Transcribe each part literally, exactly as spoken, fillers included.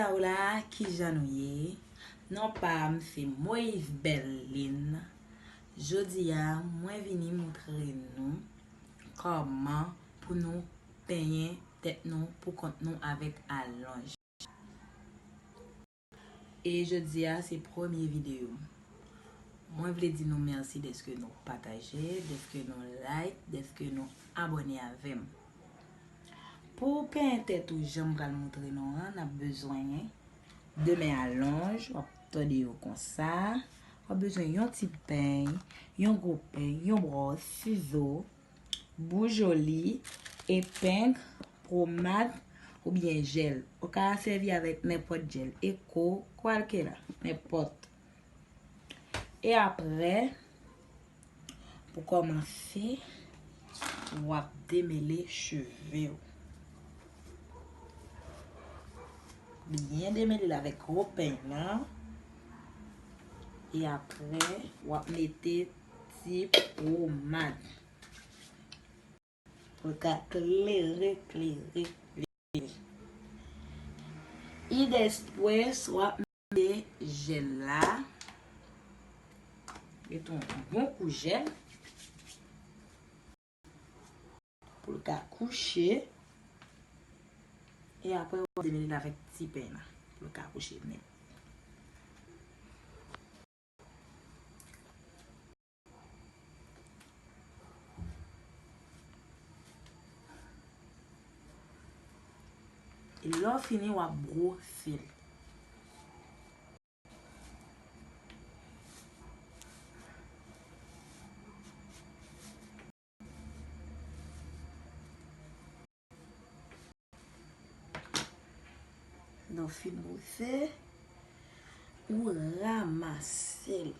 Hola, kijan nou ye? Non pa m se Moïse Berlin. Jodi a, mwen vini moutre nou kòman pou nou penyen tèt nou pou kont nou avèk alonj. E jodi a se premye videyo. Mwen vle di nou mèsi dèske nou pataje, dèske nou like, dèske nou abòne avè m. Pou penyen tèt ou jan m pral moutre nou an, n ap bezwen de men alonj, w ap tòde yo konsa. W ap bezwen yon ti peny, yon gwo peny, yon bwòs, sizo, boujoli, epeng, pwomad oubyen jèl. Ou ka sèvi avèk nenpòt jèl, eko, kwalkela, nenpòt. E aprè, pou kòmanse, w ap demele cheve w. Byen demele l avèk gwo peny lan. E aprè, w ap mete ti pwomad. Pou l ka klere, klere, klere. I después, w ap mete jèl la. Mete yon bon kou jèl. Pou l ka kouche. E aprè, w ap demele l avèk ti peny la. Pou l ka kouche nèt. E lè w fini, w ap bwose l. Lè w fin bwose, ou ranmase l.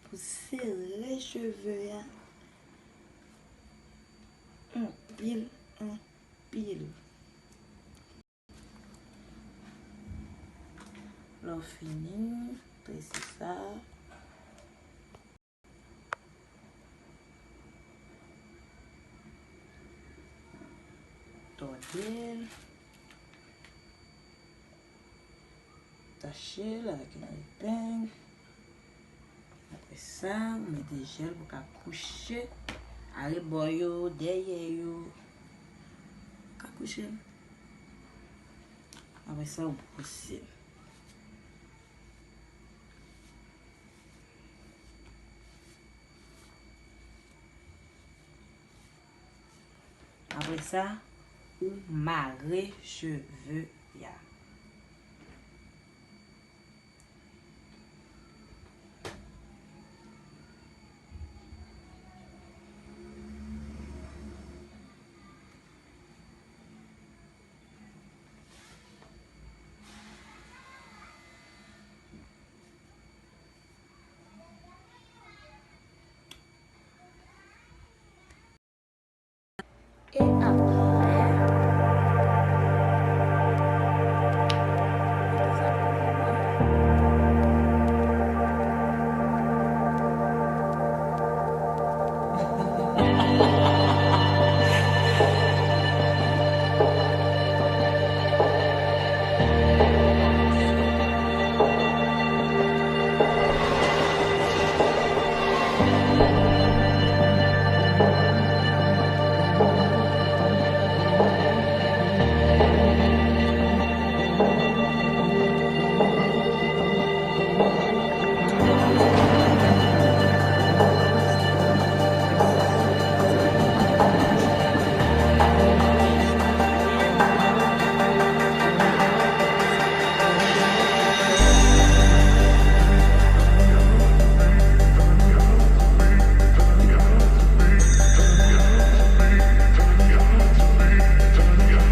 Pou sere cheve a anpil, anpil. Lè w fini, trese sa. Tòde l. Tache l avèk yon epeng. Apre sa, ou mete jèl pou ka kouche arebò yo, dèyè yo. Ka kouche l. Apre sa, ou bwose l. Apre sa, ou mare cheve a. E aprè,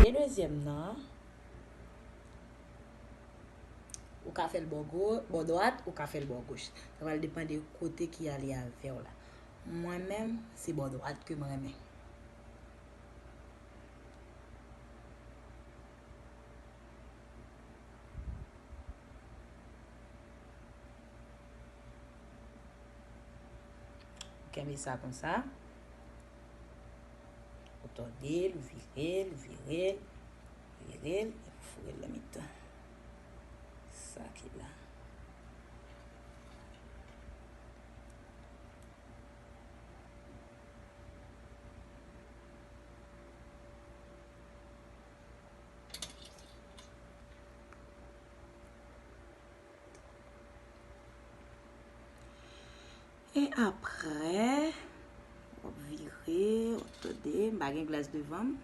E dezyèm nan, ou ka fè l bò go-, bò dwat, ou ka fè l bò goch. Sa pral depann de kote ki ale avè w la. Mwen menm, se bò dwat ke m renmen. Kenbe sa konsa. Ou tòde l, ou vire l, ou vire l, vire l, epi foure l nan mitan. Sa ki la. E apre, w ap vire, w ap tande, m pa gen glas devan m.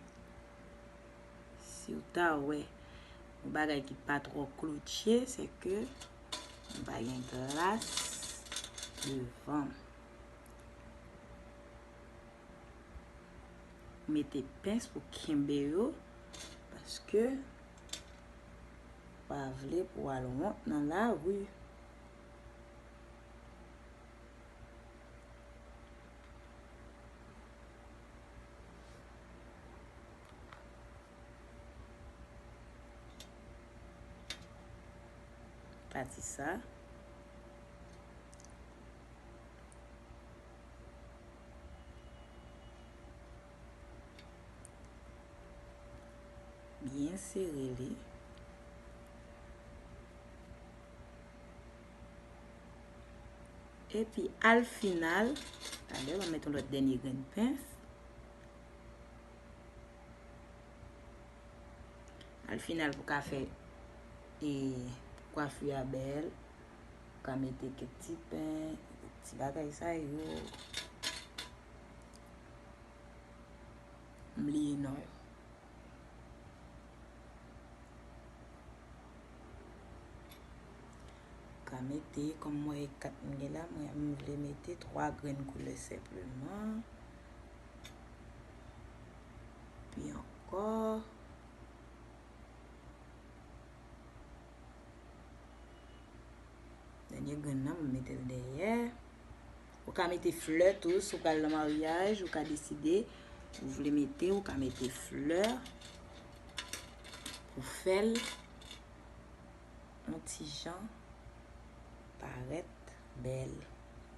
Si w ta wè yon bagay ki pa twò klotche, se ke m pa gen glas devan m. Mete pens pou kenbe yo, paske pa vle pou w al wont nan lari. Pati sa. Byen sere li. Epi al final, talè, m ap met yon lòt dènye grenn pens. Al final pou ka fè, e, kwafi a bèl. Ou ka mete kèk ti pen, ti bagay sa yo. M bliye non yo. Ka mete, kòm mwen e kat m gen la, mwen, m vle mete twa grenn koulè senpleman. Pi ankò. Dènye grenn nan, m mete l dèyè. Ou ka mete flè tou, si w pral nan maryaj, ou ka deside, ou vle mete, ou ka mete flè pou fè l yon ti jan parèt bèl.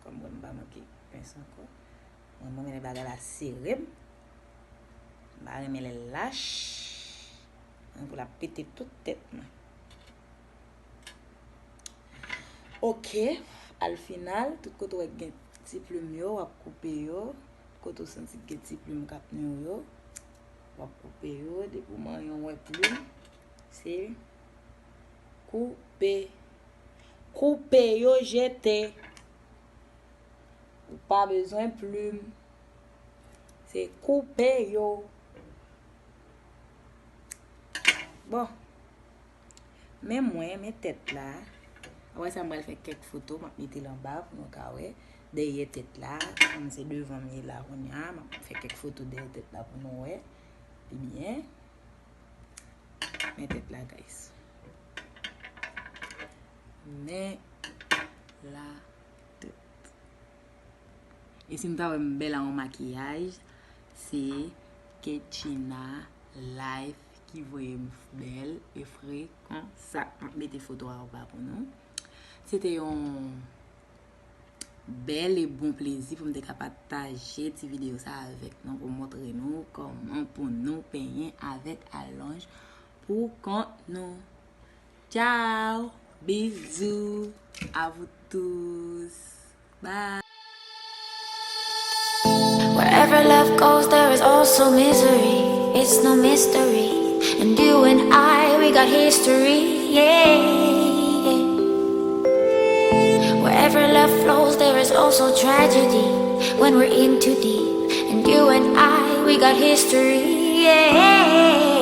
Kòm mwen m pa manke pens ankò. Mwen, mwen renmen lè bagay la sere m. M pa renmen lè l lach. Mwen pou l ap pete tout tèt mwen. Ok, al final, tout kote w wè gen ti plim yo, w ap koupe yo. Kote w santi gen ti plim k ap nou yo, w ap koupe yo. Depi w manyen w wè plim, se koupe. Koupe yo, jete. Ou pa bezwen plim. Se koupe yo. Bon. Men mwen, men tèt la. Apre sa, m pral fè kèk foto, m ap mete l anba pou nou ka wè. Dèyè tèt la, kòm se devan m ye la kounye a, m ap fè kèk foto dèyè tèt la pou nou wè. Ebyen, men tèt la, guys. Men la tèt. E si nou ta wè m bèl a yon makiyaj, se Ketchina Life ki voye m bèl e fre konsa. M ap mete foto a anba pou nou. Se te yon bèl e bon plezi pou m te ka pataje ti videyo sa avèk nou, pou montre nou kòman pou nou penyen avèk alonj pou kont nou. Ciao, bisous à vous tous. Bye. Wherever love goes, there is also misery. It's no mystery. And you and I, we got history, yeah. Wherever love flows, there is also tragedy when we're in too deep. And you and I, we got history, yeah.